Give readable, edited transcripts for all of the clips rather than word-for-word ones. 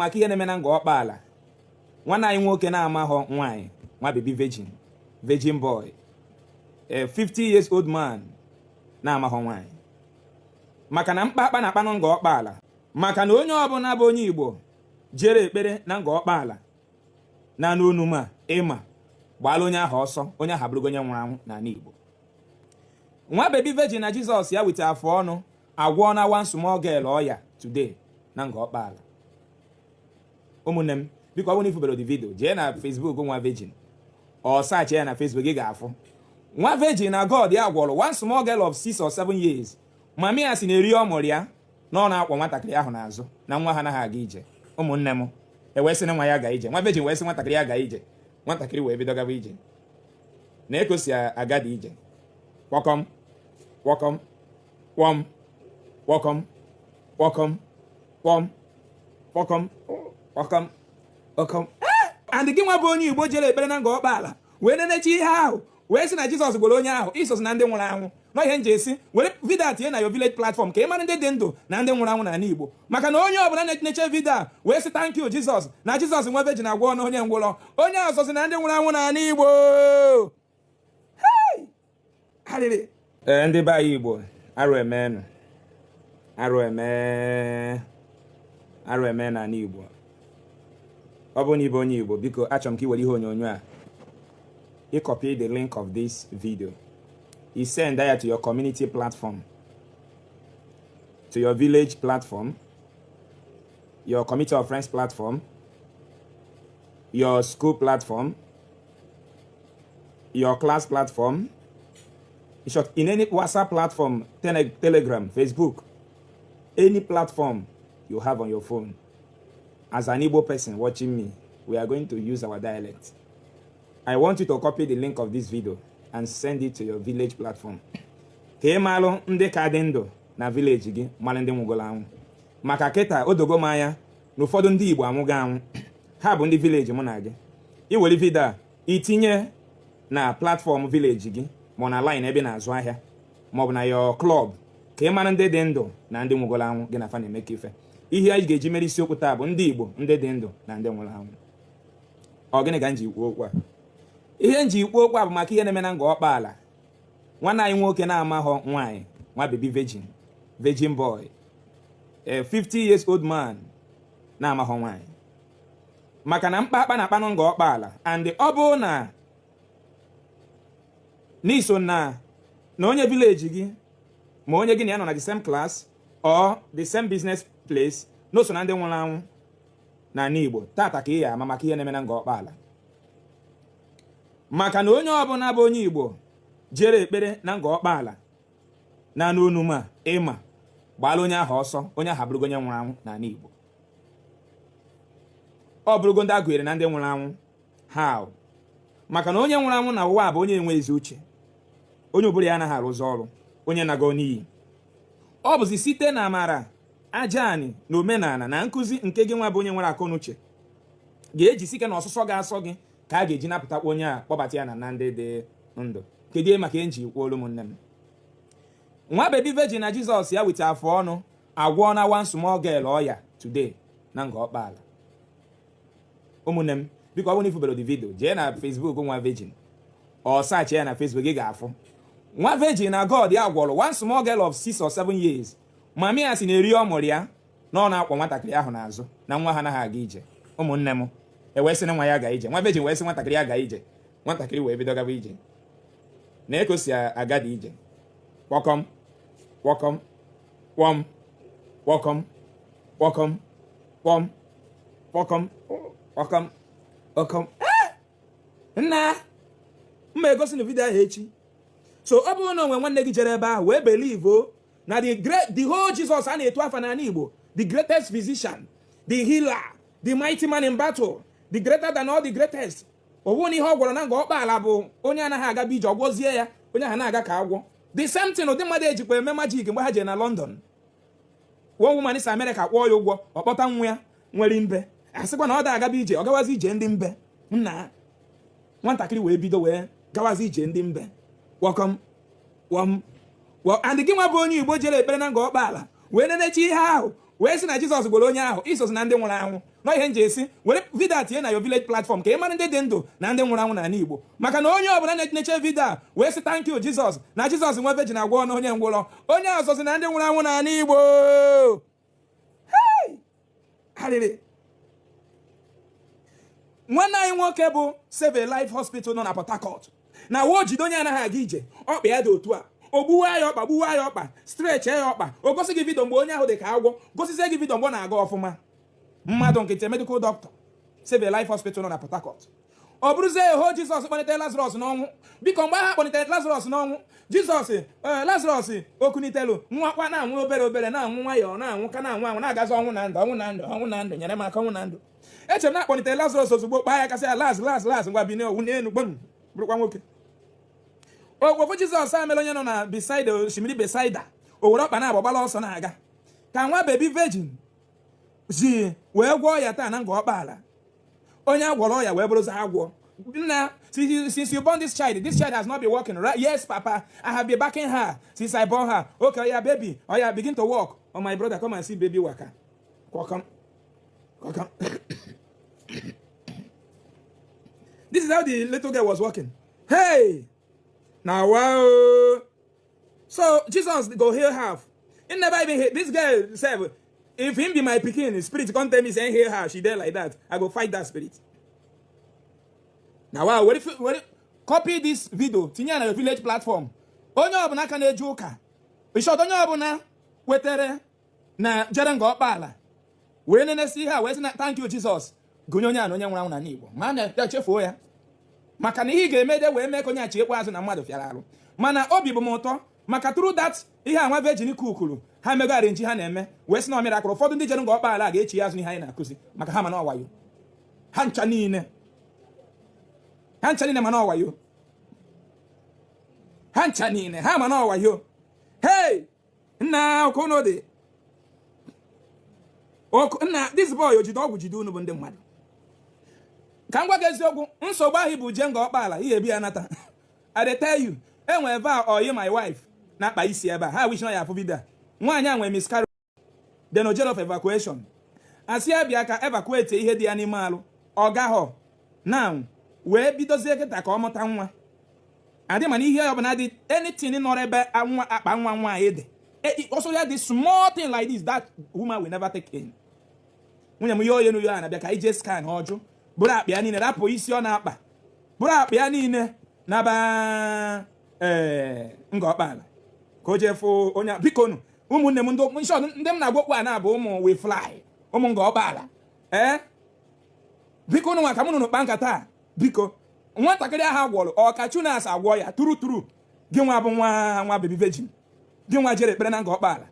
Maka ihe na-eme na Ngor Okpala, nwanne anyị nwoke na-amahọ nwaanyị, nwa baby virgin, virgin boy, a 50 years old man na-amahọ nwaanyị, maka na mkpakpa na-akpa na Ngor Okpala, maka na onye ọbụla bụ onye Igbo jere ekpere na Ngor Okpala na n'onuma ịma gbaala onye ahụ ọsọ, onye ahụ abụrụgo onye nwụrụ anwụ n'ala Igbo. Nwa baby virgin na Jizọs ya wite afụ ọnụ agwọ na one small girl ọya today na Ngor Okpala. Ụmụnne m, biko, ọ bụrụ na ifubere the video, jee na Facebook nwa virgin, ọ search ya na Facebook, ị ga-afụ nwa virgin na God ya gwọrọ one small girl of 6 or 7 years. Mami ya si na eri ọ mụrụ ya na ọ na-akwa nwatakịrị ahụ n'azụ na nwa ha anaghị aga ije. Ụmụnne m, ewee sị na nwa ya gaa ije. Nwa virgin wee sị nwatakịrị ya gaa ije. Nwatakịrị wee bido gaba ije na ekosi agadi ije, kpọkọm kpọkọm kpọm kpọkọm kpọkọm kpọm kpọkọm kpọkọm kpọkọm. And gị nwa bụ onye Igbo jere ekpere na Ngor Okpala wee nenechi ihe ahụ wee sị na Jizọs gwere onye ahụ, isosi na ndị nwụrụ anwụ nọ. Ihe nji esi were video a tinye na your village platform ka ị mara ndị dị ndụ na ndị nwụrụ anwụ n'ala Igbo, maka na onye ọbụla na-eneche video a wee sị, "Thank you, Jizọs," na Jizọs nwa virgin agwọ na onye ngwụrọ, onye ọzọ si na ndị nwụrụ anwụ n'ala Igbo. Hey! Arịrị. Ee, ndị be anyị Igbo, arụ emenụ, arụ eme, arụ eme n'ala Igbo. Ọ bụrụ na ịbụ onye Igbo, biko, achọrọ m ka ị were ihe onyonyo a, ị copy the link of this video, you send ya to your community platform, to your village platform, your committee of friends platform, your school platform, your class platform, in short, in any WhatsApp platform, Telegram, Facebook, any platform you have on your phone. As an Igbo person watching me, we are going to use our dialect. I want you to copy the link of this video and send it to your village platform. Ka ị malụ ndị ka dị ndụ na village gị, malụ ndị nwụgoro anwụ. Maka kịta o dogo m anya na ụfọdụ ndị Igbo anwụgo anwụ. Ha bụ ndị village mụ na gị. Iwere video a itinye na platform village gị, ma ọ na line ebe ị na-azụ ahịa, ma ọ bụ na your club, ka ị mara ndị dị ndụ na ndị nwụgoro anwụ gị na fa na-emekọ ife. Ihe anyị ga-eji mere isiokwu taa bụ ndị Igbo ndị dị ndụ na ndị nwụrụ anwụ. Ọ gịnị ka m ji kwuo okwu a? Ihe m ji kwuo okwu a bụ maka ihe na-eme na Ngor Okpala. Nwanne anyị nwoke na-amahọ nwaanyị, nwa baby virgin, virgin boy, a 50 years old man na-amahọ nwaanyị, maka na mkpakpa na akpanụ Ngor Okpala. And ọ bụrụ na n'iso na onye village gị, ma onye gị na ya nọ na the same class or the same business place, na o so na ndị nwụrụ anwụ n'ala Igbo, tata ka ị ya ama maka ihe na-eme na Ngor Okpala. Maka na onye ọbụla bụ onye Igbo jere ekpere na Ngor Okpala na n'onuma ịma gbaala onye ahụ ọsọ, onye ahụ abụrụgo onye nwụrụ anwụ n'ala Igbo. Ọ bụrụgo ndị agụnyere na ndị nwụrụ anwụ. How? Maka na onye nwụrụ anwụ na ụwa bụ onye enwe ezi uche, onye ụbụrụ ya anaghị arụzi ọrụ, onye na-aga n'iyi. Ọ bụzi site na amara aja anị na omenala na nkụzi nke gị nwa bụ onye nwere akọ na uche ga-ejisi ike na ọsụsọ ga-asọ gị ka a ga-eji napụtakwa onye a, kpọbata ya na ndị dị ndụ. Kedu ihe maka enji kwuolu? Ụmụnne m, nwa baby virgin na Jizọs ya wite afụ ọnụ agwọ na one small girl ọya today na Ngor Okpala. Ụmụnne m, biko, ọ bụrụ na ifubere the video, jee na Facebook nwa virgin, ọ search ya na Facebook, ị ga-afụ nwa virgin na God ya gwọrọ one small girl of 6 or 7 years. Mami ya si na eri ọ mụrụ ya na ọ na-akwa nwatakịrị ahụ n'azụ na nwa ha anaghị aga ije. Ụmụnne m, ewee sị na nwa ya gaa ije. Nwa virgin wee sị nwatakịrị ya gaa ije. Nwatakịrị wee bido gaba ije na ekosi agadi ije, kpọkọm kpọkọm kpọm kpọkọm kpọkọm kpọm kpọkọm kpọkọm kpọkọm. Nna mma, egosi na video ahụ echi. So ọ bụrụ na onwe nwanne gị jere ebe ahụ wee believe o na the great, the whole Jesus a na-etu afa n'ala Igbo, the greatest physician, the healer, the mighty man in battle, the greater than all the greatest, ọ bụrụ na ihe ọ gwọrọ na Ngor Okpala bụ onye anaghị agaba ije, ọgwọzie ya, onye ahụ na-aga ka agwọ. The same thing ụdị mmadụ ejikwa eme magic mgbe ha jere na London. One woman si America kwụọ ya ụgwọ, ọ kpọta nwa ya nwere mbe, asịkwa na ọ da agaba ije, ọ gawazi ije ndị mbe. Nna, nwatakịrị wee bido wee gawazi ije ndị mbe, wọkọm wọm wọ. And gị nwa bụ onye Igbo jere ekpere na Ngor Okpala wee nenechi ihe ahụ. Wee sị na Jizọs gwọrọ onye ahụ, isozi na ndị nwụrụ anwụ. Nọ ihe nji esi were video a tinye na your village platform ka ị mara ndị dị ndụ na ndị nwụrụ anwụ n'ala Igbo, maka na onye ọbụla na-eche video a wee sị, "Thank you, Jizọs," na Jizọs nwe virgin agwọ na onye ngwụrọ, onye ọzọzi na ndị nwụrụ anwụ n'ala Igbo. Hey! Arịrị. Nwanne anyị nwoke bụ Save a Life Hospital nọ na Port Harcourt na wo jide onye anaghị aga ije, ọkpa ya dị otu a, o gbuwa ya ọkpa, gbuwa ya ọkpa, stretch ya ọkpa. O gosi gị video mgbe onye ahụ dị ka agwọ, gosizie gị video mgbe ọ na-aga ọfụma. Mmadụ nkịtị, medical doctor, Save a Life Hospital nọ na Port Harcourt. Ọ bụrụzie eho Jizọs kpọlitere Lazarọs n'ọnwụ. Biko, mgbe ahụ kpọlitere Lazarọs n'ọnwụ, Jizọs, ee, Lazarọs okunitelu nwakwa na-anwụ obere obere, na-anwụ nwayọọ, na-anwụ ka na-anwụ anwụ, na-agazi ọnwụ na ndụ, ọnwụ na ndụ, ọnwụ na ndụ, nyere m aka, ọnwụ na ndụ. Eche m na akpọlitere Lazarọs ozugbo, kpaa ya kasị ya, "Laz, Laz, Laz, ngwa bi n'owu n'elu gbom," bụrụkwa nwoke. Okwofu Jizọs a mere onye nọ na beside osimiri Besaida, o were ọkpa na-agba gbala ọsọ na-aga ka nwa baby virgin ji wee gwọọ ya taa na Nga Ọkpaala. Onye agwọrọ ọya wee bụrụzi agwọ. Nna, since you born this child, this child has not been walking, right? "Yes, Papa, I have been backing her since I born her." "Okay, oya, baby, oya, begin to walk." "Oh, my brother, come and see baby waka." Come, come. This is how the little girl was walking. Hey, now wow. So Jesus go heal half. He never even heal. This girl said, "If him be my pikin, spirit come tell me saying heal her, she there like that. I go fight that spirit." Now wow, what if, copy this video, tinye na your village platform. Onye ọbụla aka na-eje ụka. In short, onye ọbụla wetere na jere Nga Ọkpaala wee nenesi ihe a wee sị na "Thank you, Jesus," gụnye onye a na onye nwụrụ anwụ n'ala Igbo, ma na ya chefuo ya, maka na ihe ị ga-emede wee mee ka onye achi ekwe azụ na mmadụ fịara arụ. Mana obi bụ m ụtọ maka through that ihe a nwa virgin kukuru ha mego arrange ha na-eme wee sị na ọmịra akụrụ. Ụfọdụ ndị jere Nga Ọkpaala a ga-echi ya azụ n'ihe anyị na-akụzi, maka ha mana ọwayo ha ncha niile, ha ncha niile mana ọwayo ha ncha niile, ha mana ọwayo. Hey, nna, ọkụ dị nna, this boy o jide ọgwụ jide unu bụ ndị mmadụ. Ka m gwa gị eziokwu, nsogbu ahụ bụ je Nga Ọkpaala ihe ebi ya nata. I dey tell you, enwere va oyi my wife na-akpa isi ebe a, ha wish na ya afụ video a. Nwaanyị a nwere miscarriage, then o jere of evacuation, asị ya bịa ka evacuate ihe dị ya n'ime alụ. Ọ gaghọ now wee bidozie kịta ka ọ mụta nwa adị. Mana ihe ọbụla dị, anything nọrọ ebe nwa akpa nwa nwaanyị dị, also ya dị small thing like this, that woman will never take in. Nwunye m ihe oye n'uyo a na-abịa ka ije scan ọjụ, bụrụ akpa ya niile, rapụ isi ọ na-akpa, bụrụ akpa ya niile naba ee Nga Ọkpaala ka o jee fụ onye. Biko nụ, ụmụnne m, ndị nshọ ndị m na-agwa okwu a na-abụ ụmụ we fly, ụmụ Nga Ọkpaala, ee, biko nụ, nwa ka mụ nụnụ kpa nkata a. Biko, nwatakịrị ahụ agwọrọ ọkachu na-asa agwọ ya turu turu gị nwa bụ nwa nwa baby virgin, gị nwa jere ekpere na Nga Ọkpaala.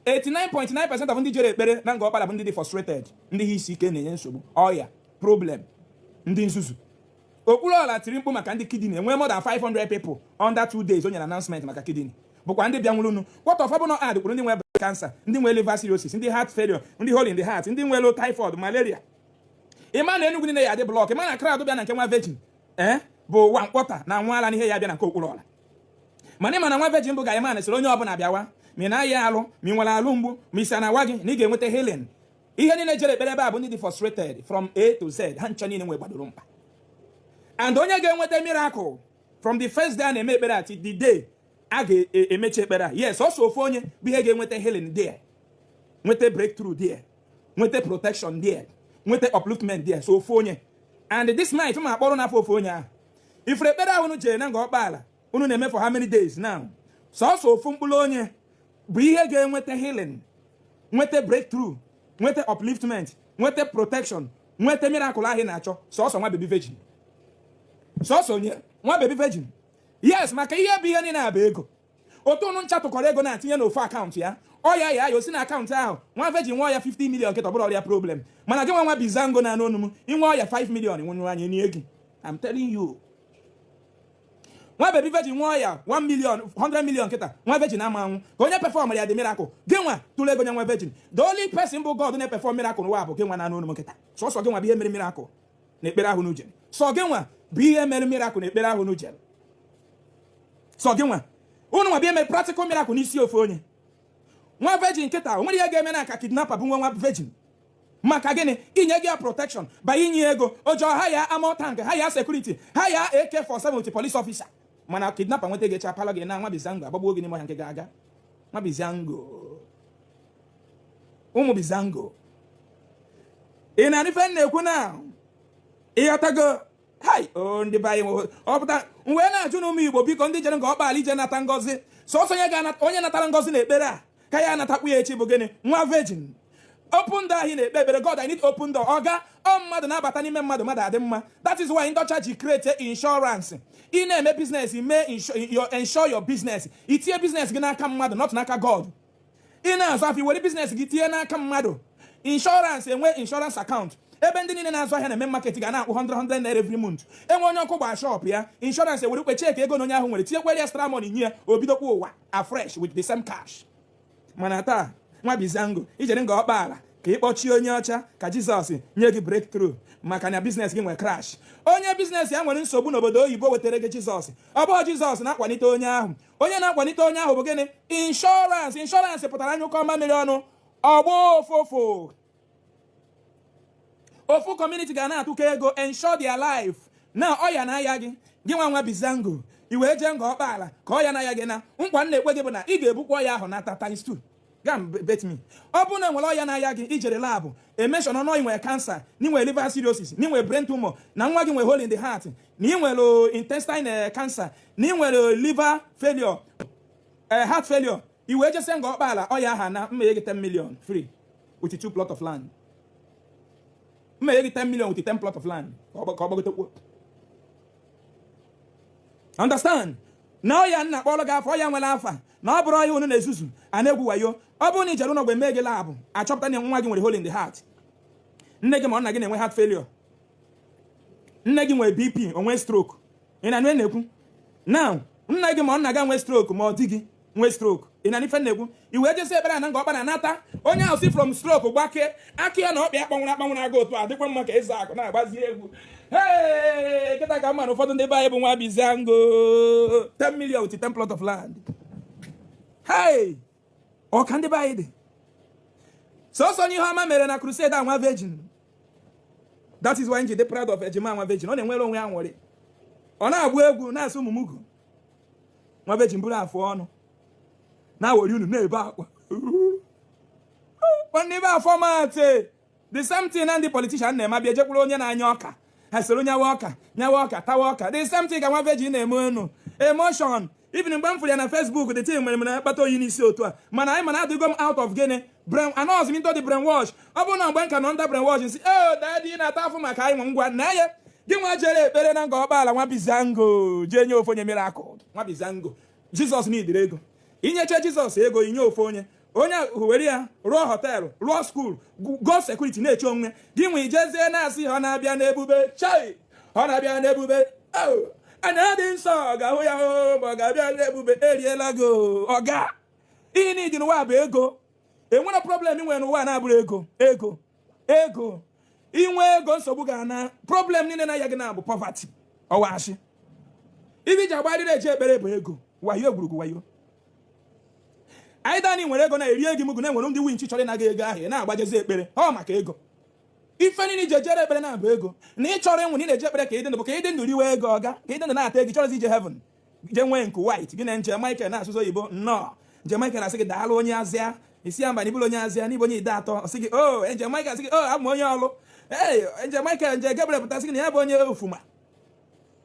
89.9% of ndị jere ekpere na Nga Ọkpaala bụ ndị dị frustrated, ndị ihe isi ike na-enye nsogbu, ọya problem, ndị nzuzu. Okpuru ọla tiri mkpu maka ndị kidney enwee more than 500 people under 2 days. O nyere announcement maka kidney bụkwa ndị bịa nwụrụnụ. What of ọbụna ad kwuru ndị nwere cancer, ndị nwere liver cirrhosis, ndị heart failure, ndị hole in the heart, ndị nwere typhoid, malaria? Ịma na Enugu niile ya adị block. Ịma na crowd bịa na nke nwa virgin ee bụ nwa mkpọta na nwa ala n'ihe ya bịa na nke okpuru ọla. Mana ịma na nwa virgin bụ ga na sịrị onye ọbụla bịawa, ma ị na-aya alụ, ma ị nwere alụ mgbu, ma isi na-awa gị, na ị ga-enweta healing. Ihe niile jere ekpere ebe a bụ ndị dị frustrated from A to Z. Ha ncha niile nwe gbadoro mkpa. And onye ga-enweta miracle from the first day a na-eme ekpere at the day a ga-emechi ekpere a, yes, ọsọ ofu onye bụ ihe ga-enweta healing there, nweta breakthrough there, nweta protection there, nweta upliftment there, so ofu onye. And this night m akpọrọ n'afọ ofu onye ahụ ifuru ekpere ahụ unu jere na Nga Ọkpaala unu na-eme for how many days now. Sọsọ ofu mkpụrụ onye bụ ihe ga-enweta healing, nweta breakthrough, nweta upliftment, nweta protection, nweta miracle ahụ ị na-achọ. Sọsọ nwa baby virgin, sọsọ onye nwa baby virgin. Yes, maka ihe bụ ihe niile a bụ ego. Otu unu ncha tụkọrọ ego na-atinye n'ofu account ya, ọ ya ya ya osi na account ahụ. Nwa virgin nwa ya 50 million nkịta, ọ bụrụ ọrịa problem. Mana gị nwa nwa bizango na anụ m inwe ọya 5 million nwụnyụ anya nie gị. I'm telling you, nwa baby virgin nwa ọya 1 million, 100 million nkịta, nwa virgin ama anwụ ka onye perform ya dị miracle. Gị nwa tụrụ ego nye nwa virgin. The only person bụ God na-eperform miracle n'ụwa bụ gị nwa na anụ m nkịta. Sọsọ gị nwa bụ ihe mere miracle na ekpere ahụ n'uje. Sọ gị nwa bụ ihe mere miracle na ekpere ahụ n'uje. Sọ gị nwa, unu nwa bụ ihe mere practical miracle n'isi ofu onye. Nwa virgin nkịta o nwere ihe ga-eme na ka kidnapper bụ nwa virgin. Maka gịnị? Inye gị ya protection ba inye ego ojo ha ya armor tank, ha ya security, ha ya AK47 with police officer. Mana kidnapper nweta gị, chapala gị na nwa bizango, agbagbuo gị n'ime ọhịa nke ga-aga. Nwa bizango, ụmụ bizango, ị na-anụ ife m na-ekwu na ịghọtago? Hai o, ndị be anyị ọ pụta m wee na-ajụ na ụmụ Igbo, biko, ndị jere nga ọkpala ije nata ngọzi, sọsọ onye ga-anata, onye natara ngọzi na ekpere a ka ya anatakwu ya echi bụ gịnị? Nwa virgin. Open door ahụ na-ekpe ekpere, "God, I need open door." Ọga ọ mmadụ na-abata n'ime mmadụ, mmadụ adị mma. That is why ndị ọcha ji create insurance. Ị na-eme business, mee insure your business. Itinye business gị n'aka mmadụ, not n'aka God. Ị na-azụ afọ, were business gị tinye n'aka mmadụ. Insurance, enwe insurance account ebe ndị niile na-azụ ahịa na-eme market ga na-akwụ 100 100 naira every month. Enwe onye ọkụ gbaa shop ya, insurance ewere kwe check ego na onye ahụ nwere, tinyekwere extra money, nye ya, o bidokwa ụwa afresh with the same cash. Mana taa, nwa bizango, ijere nga ọkpaala ka ị kpọchie onye ọcha ka Jizọs nye gị breakthrough maka na business gị nwere crash. Onye business ya nwere nsogbu n'obodo oyibo wetara gị Jizọs. Ọ bụghị Jizọs na-akwalite onye ahụ. Onye na-akwalite onye ahụ bụ gịnị? Insurance. Insurance pụtara anyụkọ mamịrị ọnụ, ọgbọ ụfụfụ. Ofu community ga na-atụkọ ego ensure their life na ọya na-aya gị. Gị nwa nwa bizango, i wee jee nga ọkpaala ka ọya na-aya gị, na nkwa m na-ekwe gị bụ na ị ga-ebukwa ọya ahụ nata times 2. Go and bet me. Ọ bụrụ na enwere ọya na-aya gị, ijere lab, emeshọn ọnụ, ị nwere cancer, na ị nwere liver cirrhosis, na ị nwere brain tumor, na nwa gị nwere hole in the heart, na ị nwere intestine cancer, na ị nwere liver failure, heart failure, i wee jese nga ọkpaala, ọya aha na mma gị 10 million free with two plot of land. Mma gị 10 million with 10 plot of land ka ọ gbagotekwuo. Understand na ọya nna kpọrọ gị afọ, ọya nwere afa na ọ bụrụ ọya unu na-ezuzu a na-egwu wayo. Ọ bụrụ na ijere ụlọ ọgwụ, eme gị lab, achọpụta na nwa gị nwere hole in the heart, nne gị ma ọ nna gị na-enwe heart failure, nne gị nwere BP, o nwee stroke. Ị na-anụ na-ekwu now? Nna gị ma ọ nna gị nwee stroke, ma ọ di gị nwee stroke. Ị na ife na-ekwu? I wee jesi ekpere na nga ọkpa na nata, onye ahụ si from stroke gbakee, aka ya na ọkpa ya kpọnwụrụ akpanwụrụ aga otu a, dịkwa mma ka ịza akụ na-agbazi egwu. Hey, kịta ka mma na ụfọdụ ndị be anyị bụ nwa bizango. 10 million with 10 plot of land. Hey, ọka ndị be anyị dị sọsọ onye ihe ọma mere na crusade a, nwa virgin. That is why m ji dị proud of ejima nwa virgin. Ọ na-enwere onwe ya nwere, ọ na-agba egwu, na-asị ụmụ mugu. Nwa virgin bụrụ afụ ọnụ na-awori unu na-ebe akwa nwanne ebe afọ matị. The same thing na ndị politician na-eme, abịa ejekwuru onye na-anya ọka, ha soro nyawa ọka, nyawa ọka, tawa ọka. The same thing ka nwa virgin na-eme unu. Emotion. Even mgbe m fụrụ ya na Facebook, the thing mere m na-akpata oyi n'isi otu a. Mana anyị mana adịgo m out of gịnị? Brain anọghịzi m into the brain wash. Ọ bụrụ na mgbe m ka nọ under brain wash, nsị o daddy na-ata afụ maka anyị nwe ngwa na ya. Gị nwa jere ekpere na nga ọkpaala, nwa bizango, jee nye ofu onye miracle. Nwa bizango, Jizọs n'idiri ego. Inyeche Jizọs ego, inye ofu onye, onye were ya rụọ hotel, rụọ school, go security na-eche onwe gị. Nwe ijezie na-asị ọ na-abịa n'ebube. Chai, ọ na-abịa n'ebube. Anya dị nsọ ga-ahụ ya o, ma ọ ga-abịa n'ebube. Eriela gị ọga. Ihe niile n'ụwa bụ ego. Enwere problem ị nwere n'ụwa na-abụrụ ego? Ego, ego. Inwe ego, nsogbu ga-ana. Problem niile na ya gị na bụ poverty. Ọwashi ibe iji agbarịrị eji ekpere bụ ego. Wayo egwurugwu wayo. Anyị dani nwere ego na-eri ego mugu, na-enwere ndị winchi chọrọ ịnaga ego ahụ. Ị na-agbajezi ekpere ọ maka ego. Ife niile iji ejere ekpere na-abụ ego. Na ị chọrọ ịnwụ na ị na-eje ekpere ka ị dị ndụ bụ ka ị dị ndụ riwe ego ọga, ka ị dị ndụ na-ata ego. Chọrọzi ije heaven, je nwee nku white gị na nche Michael na-asụsụ oyibo nnọọ. Nje Michael asị gị daalụ, onye azịa. Isi ya mba, na ibụrụ onye azịa, n'ịbụ onye ide atọ. Ọsị gị o nje Michael asị gị o abụ m onye ọlụ. Ee, nje Michael, nje Gabriel pụta sị gị na ya bụ onye ofuma.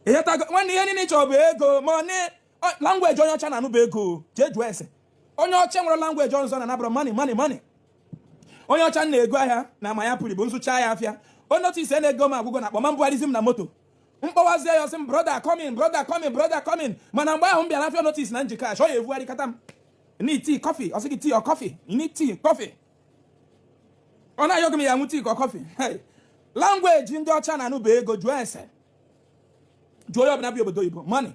Ịghọtago nwanne? Ihe niile ị chọrọ bụ ego. Ma ọ language onye ọcha na-anụ bụ ego. Jee jụọ ese onye ọcha nwere language ọzọ na nabara. Money, money, money. Onye ọcha na-ego ahịa na ama ya pụrụ bụ nzụcha ya afịa. O notice na-ego m agwụgwọ na akpọma mbugharịzi m na moto mkpọwazie ya, ọsị m, "Brother coming, brother coming, brother coming." Mana mgbe ahụ m bịara afịa, notice na njikọ cash, ọ ya evugharịkata m. Need tea, coffee? Ọ sị gị tea or coffee? You need tea, coffee? Ọ na-ayọ gị m ya ṅụ tea ka coffee. Hey, language ndị ọcha na-anụ bụ ego. Jụọ ese, jụọ onye ọbụla bi obodo oyibo. Money.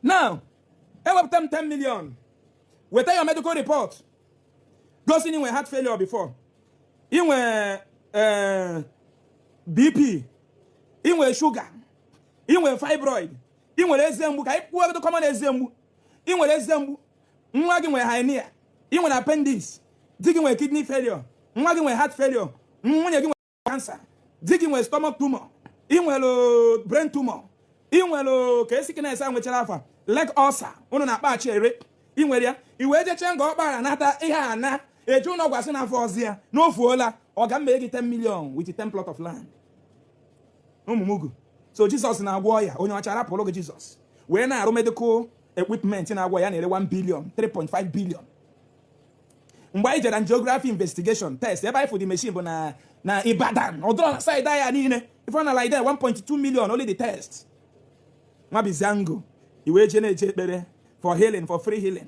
Now ewepụta m 10 million, weta your medical report gosi na ị nwere heart failure before, ị nwere BP, ị nwere sugar, ị nwere fibroid, ị nwere eze mgbu. Ka anyị kwuo common eze mgbu. Ị nwere eze mgbu. Nwa gị nwere hernia, ị nwere appendix, di gị nwere kidney failure, nwa gị nwere heart failure, nwunye gị nwere cancer, di gị nwere stomach tumor, ị nwere brain tumor, ị nwere ka esi sickness a nwechara afa, leg ulcer unu na-akpa achị ere, ị nwere ya. I wee jechee nga ọkpara nata ihe a na eje ụlọ gwasị n'afọ ọzọ ya n'ofuola. Ọ ga mmee gị 10 million with 10 plot of land. Ụmụ mugu. So Jizọs na-agwọ ọya, onye ọcha rapụrụ gị Jizọs wee na-arụ medical equipment na-agwọ ya na-ere 1 billion, 3.5 billion. Mgbe anyị jere geography investigation test, ebe anyị fụ the machine bụ na Ibadan, ọdụrọ na side ya niile. Ife ọ na like that, 1.2 million only the test. Nwa Bizango, iwee jee na-eje ekpere for healing, for free healing.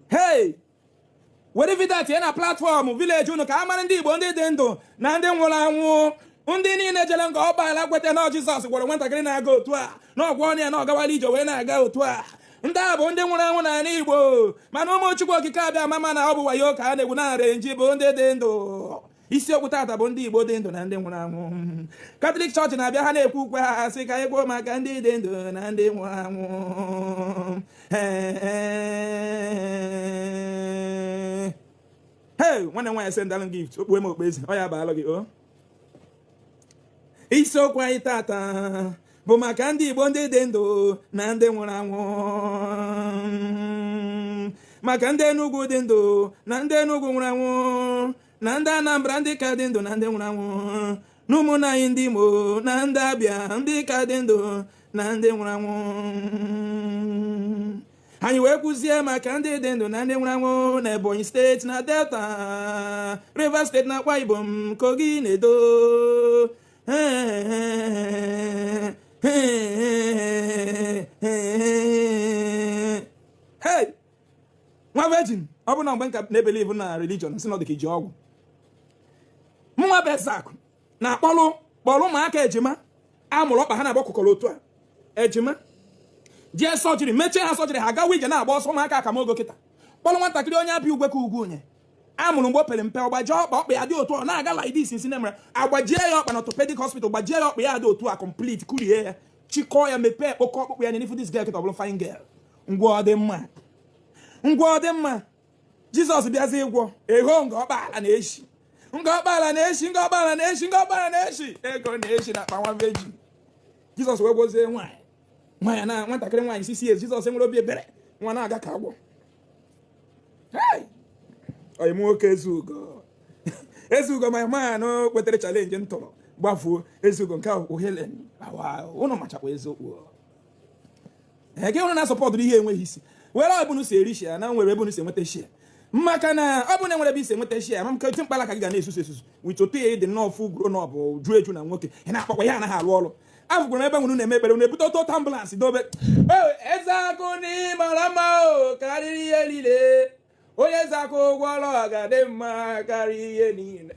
Hey, were video tinye na platform village unu ka a mara ndị Igbo ndị dị ndụ na ndị nwụrụ anwụ. Ndị niile jere nga ọgbaala kweta na Jizọs gwọrọ nwatakịrị na-aga otu a na ọgwọ ọnụ ya na ọgawala ije wee na-aga otu a. Ndị a bụ ndị nwụrụ anwụ n'ala Igbo, mana ụmụ Chukwu Okike abịa mama na ọ bụ wayo ka a na-egwu na nji bụ ndị dị ndụ. Isiokwu tata bụ ndị Igbo dị ndụ na ndị nwụrụ anwụ. Catholic Church na-abịa, ha na-ekwu ukwe ha, sị ka anyị kwuo maka ndị dị ndụ na ndị nwụrụ anwụ. Hey, nwanne m nwaanyị sendalụ gift, okpuwe m okpueze ọ ya baalụ gị o. Isiokwu anyị tata bụ maka ndị Igbo ndị dị ndụ na ndị nwụrụ anwụ, maka ndị Enugwu dị ndụ na ndị Enugwu nwụrụ anwụ, na ndị Anambra ndị ka dị ndụ na ndị nwụrụ anwụ, na ụmụnna anyị ndị Imo na ndị Abịa ndị ka dị ndụ na ndị nwụrụ anwụ. Anyị wee kwuzie maka ndị dị ndụ na ndị nwụrụ anwụ na Ebonyi Steeti, na Delta, Rivers Steeti na Akwa Ibom, Kogi na Edo. Hey, nwa virgin, ọ bụ na mgbe nka na-ebelieve na religion, si na ọ dị ka iji ọgwụ. Mụnwa bụ Ezeakụ na-akpọrọ kpọrọ ụmụaka ejima amụrụ ọkpa ha na-agba kụkọrọ otu a, ejima jee surgery, mechie ha surgery, ha gawa ije na-agba ọsọ. Ụmụaka akamogo kịta kpọrọ nwatakịrị onye abịa ugwe ka ugwu onye amụrụ mgbe o pere mpe, ọgbajie ọkpa, ọkpa ya dị otu ọ na-aga like this. Nsi na mere agbajie ya ọkpa na orthopedic hospital, gbajie ya ọkpa ya dị otu a complete, kurie ya, chịkọọ ya, mepee kpokọ ọkpụkpụ ya n'ifu. This girl kịta ọ bụrụ fine girl. Ngwa, ọ dị mma, ngwa, ọ dị mma. Jizọs bịazi ịgwọ eho nga ọkpaala na-eshi, nga ọkpaala na-eshi, nga ọkpaala na-eshi, nga ọkpaala na-eshi, ego na-eshi na akpa nwa virgin. Jizọs wee gwozie nwaanyị, nwaanyị na nwatakịrị nwaanyị sisi ezi. Jizọs nwere obi ebere, nwa na-aga ka agwọ. Oyi m nwoke Ezugo, Ezugo my man kwetere challenge m tụrụ gbafuo. Ezugo nke ahụ Helen ụnụ machakwa eziokwu ege ụnụ na-asọpọtụrụ ihe enweghị isi. Were ọbụnụ si eri share na nwere ebe unu si enweta share, maka na ọ bụ na enwere ebe isi enweta share ma nke mkpala ka gị ga na-esusu esusu with otu ya dị nnọọ full grown up, ju eju na nwoke ị na-akpọkwa ihe anaghị arụ ọrụ. Afụkwara m ebe nwere na-eme ekpere na-ebute otu ambulance dobe. Eze akụ na ịmara mma o karịrị ihe niile, onye eze akụ ụgwọ ọrụ ọ ga-adị mma karịa ihe niile.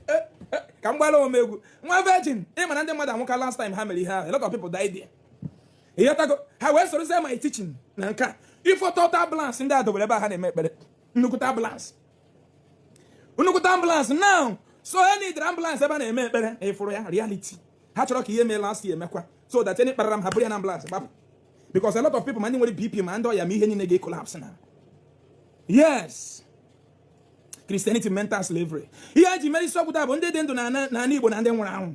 Ka m gbara omegwu nwa virgin. Ị mara ndị mmadụ anwụka last time ha mere ihe ahụ, a lot of people died there. Ịghọtago? Ha wee sorozie my teaching na nke a. Ifoto ambulance ndị a dobere ebe a ha na-eme ekpere, nnukwute ambulance, nnukwute ambulance. Now, so e need ambulance ebe a na-eme ekpere. Ịfụrụ ya reality, ha chọrọ ka ihe mee last year emekwa, so that any kparara m ha bụrụ ya na ambulance gbapụ, because a lot of people, ma ndị nwere BP, ma ndị ọya, ma ihe niile ga-collapse na. Yes, Christianity, mental slavery. Ihe eji mere isiokwu taa bụ ndị dị ndụ na n'ala Igbo na ndị nwụrụ anwụ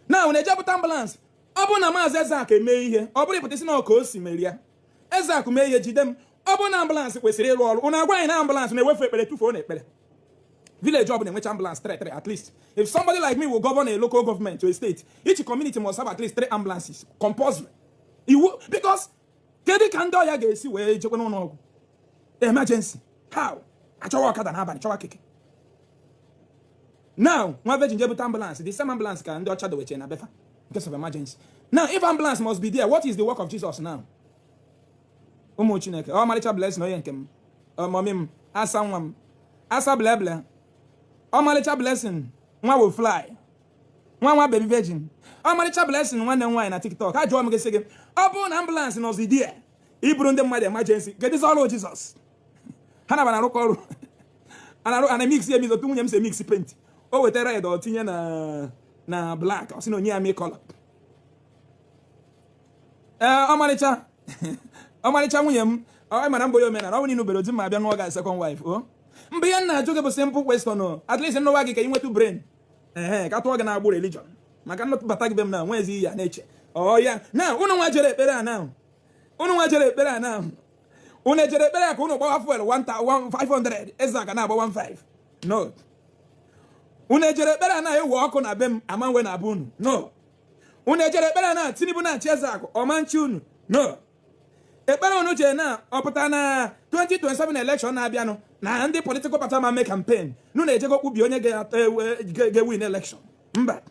na na-ejepụta ambulance. Ọ bụrụ na Maazị Ezeakụ eme ihe, ọ bụrụ ịpụta isi na ọka o si merie ya, Ezeakụ mee ihe, jide m. Ọ bụrụ na ambulance kwesịrị ịrụ ọrụ, ụnụ agwa anyị na ambulance na-ewefu ekpere tụfuo na ekpere. Village ọ bụla enwecha ambulance 3 3 at least. If somebody like me will govern a local government to a state, each community must have at least three ambulances compulsory, iwu. Because kedu ka ndị ọya ga-esi wee jekwa n'ụlọ ọgwụ emergency? How? Achọwa ọkada n'abalị, chọwa keke. Now, nwa virgin jebute ambulance, the same ambulance ka ndị ọcha doweche na befa in case of emergency. Now, if ambulance must be there, what is the work of Jesus now? Ụmụ Chineke, ọmarịcha blessing, onye nke m, ọmọmị m, asa nwa m, asa bleble, ọmarịcha blessing, nwa will fly, nwa nwa baby virgin, ọmarịcha blessing, nwanne m nwaanyị na TikTok. A jụọ m gị, sị gị, ọ bụrụ na ambulance nọzi there iburu ndị mmadụ emergency, kedụzi ọrụ Jizọs? Ha na arụkọ ọrụ ana ana mix ya emix, otu nwunye m si mix paint. O weta red, ọ tinye na black, ọ sị na onye ya mee color. Ee, ọmarịcha, ọmarịcha nwunye m, Ọ mara mbụ ya omenala, ọ bụrụ na ịnụbere di, ma abịa nụọ gị second wife. O mgbe ihe m na-ajụ gị bụ simple question o. At least nnụwa gị ka ị nwetụ brain, ehe, ka tụọ gị na-agbụ religion, maka nnọbata gị be m na nwezi ya na-eche ọ ya na unu nwa jere ekpere a, na unu nwa jere ekpere a, na unu ejere ekpere a ka unu gbawa fuel 500, eze aka na-agba 15. No, unu ejere ekpere a na-ewe ọkụ na be m ama nwe na be unu. No, unu ejere ekpere a na Tinubu na-achị, eze akụ ọma nchi unu. No, ekpere unu jee na ọ pụta na 2027 election na-abịanụ na ndị political party ma mee campaign nụ na-ejego kpubi onye ga-win election. Mba,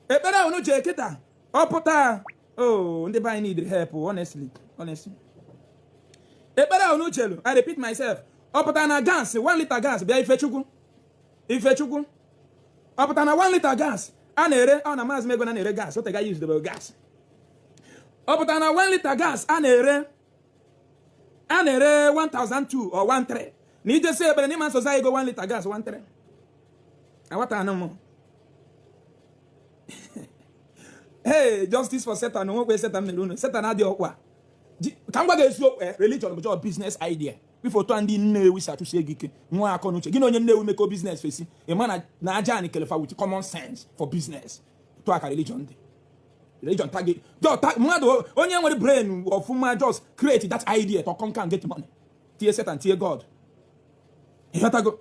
ekpere unu jee kịta ọ pụta. Oh, ndị be anyị need help, honestly, honestly. Ekpere unu chelu, I repeat myself, ọ pụta na gas, 1 liter gas bịa Ifechukwu, Ifechukwu, ọ pụta na 1 liter gas a na-ere ọ na maazị ego na na-ere gas otega use debe gas, ọ pụtara na 1 liter gas a na-ere 1002 or 13, na ijesi ekpere n'ịma nsozi ego 1 liter gas 13. Aghọtara m. Hey, justice for Satan. Onwekwe Satan mere unu. Satan adịghị ọkwa ka m gwa gị eziokwu. Religion bụ just business idea. Bifo otu a ndị Nnewi si achụsi ego ike, nwa akọ n'uche gị na onye Nnewi mekọ business fesi, ị ma na aja anyị kelefa with common sense for business. Tụ aka religion dị, religion target just mmadụ onye nwere brain ọfụma, just create that idea to conquer and get money. Tie Satan, tie God. Ịghọtago?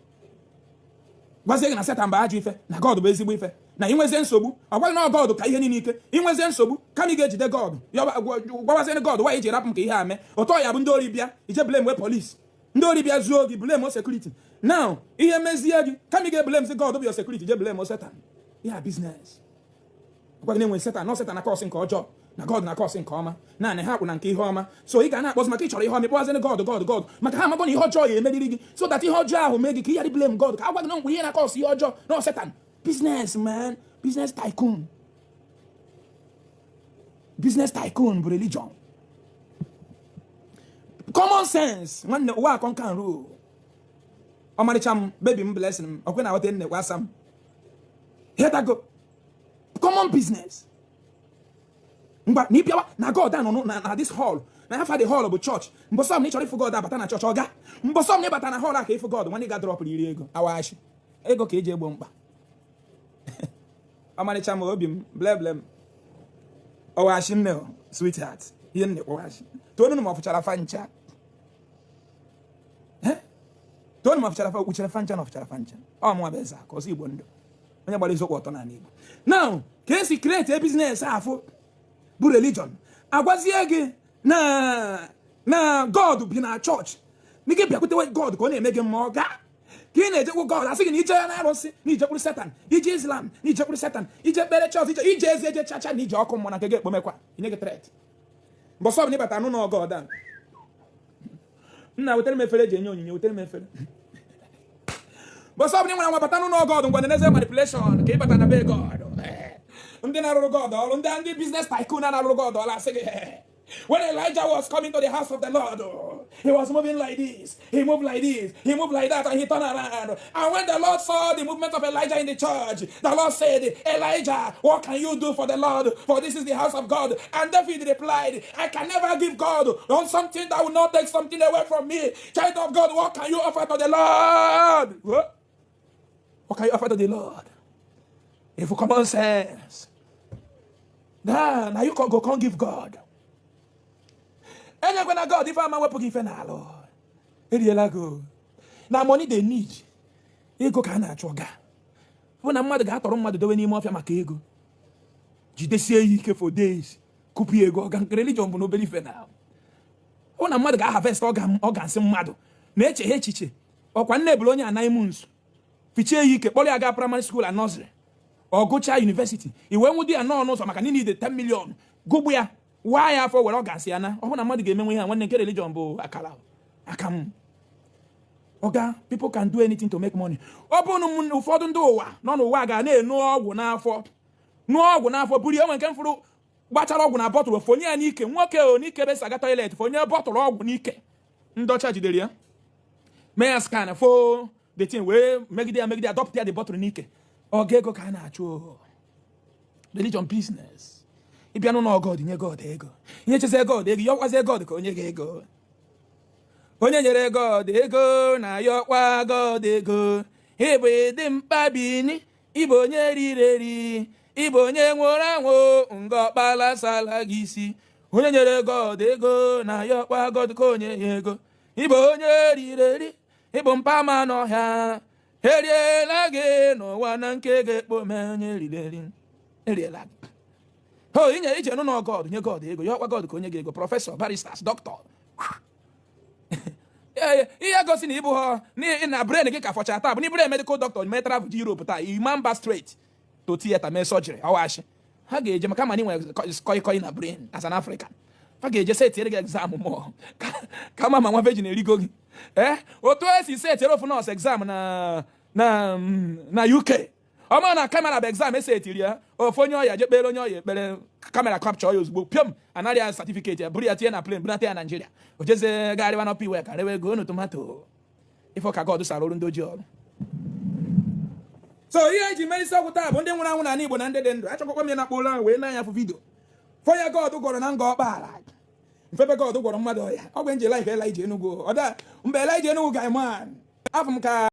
Gwazie gị na Satan bụ ajọ ife, na God bụ ezigbo ife, na inwezie nsogbu, ọ gwaghị na God ka ihe niile ike. Inwezie nsogbu, kama ị ga-ejide God gwawazie God nwaanyị iji rapụ m ka ihe a mee ụtọ ya bụ ndị ori bịa, ije blame wee police. Ndị ori bịa zuo gị, blame security. Now ihe mezie gị, kama ị ga-eblame si God bụ your security, je blame Satan. Ya business gwa gị na enwe Satan nọ, Satan na cause nke ọjọọ, na God na cause nke ọma. Naanị ha kwụ na nke ihe ọma. So ị ga na-akpọzi maka ị chọrọ ihe ọma, ịkpọwazi God, God, God, maka ha amago na ihe ọjọọ ya emeriri gị, so that ihe ọjọọ ahụ mee gị ka ị ghara blame God, ka a gwa gị na mgbe ihe na cause ihe ọjọọ na Satan. Business man, business tycoon, business tycoon bụ religion. Common sense, nwanne, ụwa akọ nka nru. Ọmarịcha m, baby m, blessing m, ọkwe na aghọta nne gwasa m hetago. Common business. Ngwa, na ịbịawa na God anọ na this hall, na afa the hall bụ church. Mbọsọ m na ị chọrọ ịfụ God, abata na church. Ọga, mbọsọ m na ịbata na hall a ka ịfụ God, nwanne, ị ga-adrọpụrụ iri ego awashi ego ka eji egbo mkpa. Ọmarịcha m, obi m, bleble m, ọwashi nne, sweetheart, ihe nne kpọwashi tonu ma ọ fụchara fa ncha, tonu ma ọ fụchara fa, okpuchara fa ncha na ọfụchara fa ncha. Ọ mụnwa bụ eze ka ọsọ Igbo ndụ, onye gbara eziokwu ọtọ n'ala Igbo. Now, ka esi create a business afụ bụ religion, agwazie gị na God bi na chọọchị, na gị bịakwutewe God ka ọ na-eme gị mma. Ọ ga ka ị na-ejekwu God, asị gị na ije na arụsị, na ijekwuru Satan, ije Islam, na ijekwuru Satan, ije kpere chọọchị, ije eze, eje chacha, na ije ọkụ mmụọ, na nke gị ekpomekwa inye gị threat. Mbọsọ ọbụla ịbata n'ụlọ God a, nna, wetara m efere eji enye onyinye, wetara m efere. Mbọsọ ọbụla ị nwere nwa bata n'ụlọ God, ngwa, neneze manipulation ka ịbata na be God. Ndị na-arụrụ God ọrụ, ndị business tycoon na-arụrụ God ọrụ, asị gị, "When Elijah was coming to the house of the Lord, he was moving like this, he moved like this, he moved like that, and he turned around. And when the Lord saw the movement of Elijah in the church, the Lord said, 'Elijah, what can you do for the Lord? For this is the house of God.' And David replied, 'I can never give God on something that will not take something away from me.' Child of God, what can you offer to the Lord? What? What can you offer to the Lord?" If common sense. Now you can go, can't give God. Enyekwana God ife ama wepụ gị ife n'alụ eriela go. Na money they need, ego ka a na-achọ. Ga bụ na mmadụ ga-atọrọ mmadụ dowe n'ime ọfịa maka ego, jidesie ya ike for days, kụpụ ya ego. Ọga, nke religion bụ n'obere ife na ọ na mmadụ ga-harvest ọga nsị mmadụ na-eche ha echiche. Ọkwa nne bụrụ onye anaghị m nso, fichie ya ike, kpọrọ ya gaa primary school and nursery, ọ gụchaa university, i wee nwụdị ya nọọ n'ụzọ maka niile ide 10 million, gụgbu ya, waa ya afọ, were ọ gasị ya na ọ bụ na mmadụ ga-emenwe ihe a. Nwanne, nke religion bụ akara aka m. Oga, people can do anything to make money. Ọ bụ na ụfọdụ ndị ụwa nọ n'ụwa ga na-enu ọgwụ n'afọ, nụọ ọgwụ n'afọ, buru enwe nke mfụrụ gbachara ọgwụ na bottle, fonye ya n'ike nwoke o n'ike ebe si aga toilet, fonye bottle ọgwụ n'ike. Ndọcha jidere ya, mee ya scan, fo the thing, wee megide ya, megide ya, dọpụta ya the bottle n'ike. Ọga, ego ka a na-achụ o. Religion business. Ịbịa n'ụlọ God, nye God ego, ihe chezie God ego, yọkwazie God ka onye gị ego. Onye nyere God ego na yọkwa God ego. Ịbụ ịdị mkpa bini, ịbụ onye riri eri, ịbụ onye nwụrụ anwụ, nga ọkpala sala gị isi. Onye nyere God ego na yọkwa God ka onye ya ego. Ịbụ onye riri eri, ịbụ mpama n'ọhịa, eriela gị n'ụwa na nke ga-ekpo mee onye riri eri, eriela gị. Ho inye ije nụ na God nye God ego, yọkwa God ka onye gị ego. Professor, barristers, doctor. Ee, ihe gosi na ịbụ ha na brain gị ka fọcha taa bụ na ịbụrụ medical doctor mee travel ji Europe taa, ima mba straight to theater mee surgery. Ọwashi ha ga-eje maka ma nwere koi koi na brain as an African. Ha ga-eje setiere gị exam mụọ ka ma nwa virgin erigo gị. Ee, otu esi setiere ofu nọọsụ exam na UK, ọma na camera bụ exam esi etiri ya. Ofu onye ọya je kpere onye ọya ekpere, camera capture ya ozugbo, piom, anarị ya certificate ya, buru ya tinye na plane, bunata ya Naijiria. O jezie gagharịwa n'ọpa iwe ka rewe ego onu tomato. Ife ka God sara ọrụ ndị ojii ọrụ. So ihe eji mee isiokwu taa bụ ndị nwụrụ anwụ n'ala Igbo na ndị dị ndụ. Achọkwakwa m ya na akpọ ụlọ ahụ wee na-anya fụ video fọnya God gwọrọ na nga ọkpaala mfebe. God gwọrọ mmadụ ọya. Ọ bụ nje life Elijah Enugu. Ọda mgbe Elijah Enugu ga man afọ m ka